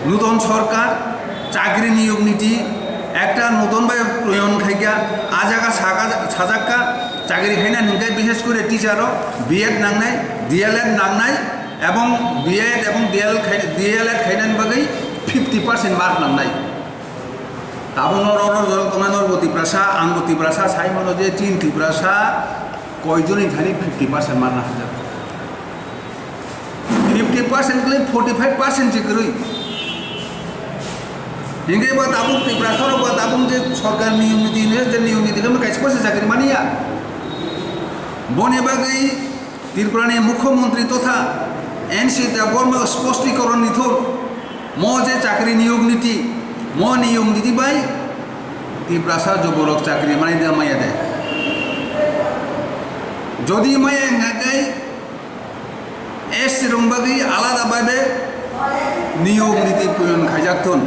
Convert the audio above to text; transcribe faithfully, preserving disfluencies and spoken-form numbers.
Nuton sorkar chakri niyog niti ekta nuton bai proyon khaikha, a jaga saka, sajakka chakri khaina hinkhe bishes kore teacher rok B Ed nangnai, D L Ed nangnai, ebong B Ed ebong D L khai-, D L Ed khainani bagwi fifty percent mark nangnai. Tabuk norok, norok jorok tongnai norok bo Tiprasa, ang bo Tiprasa, sai mano je chini Tiprasa koijonni thani fifty percent mark nahajak. Fifty percent kle forty five percent se kwrwi. Hinkhe bo tabuk Tiprasa rok bo tabuk je sorkar niyom niti hinwi je niyom niti khe kaisa bo se chakri manya. Boni bagwi Tripura ni Mukhyamantri totha N C Debbarma sposhti koron ni thun, mo je chakri niyog niti, mo niyog niti bai Tiprasa joborok chakri mani da maya de. Jodi maya hingkha khe S T rok bagwi alada bhabe niyog niti proyon khaijak thun.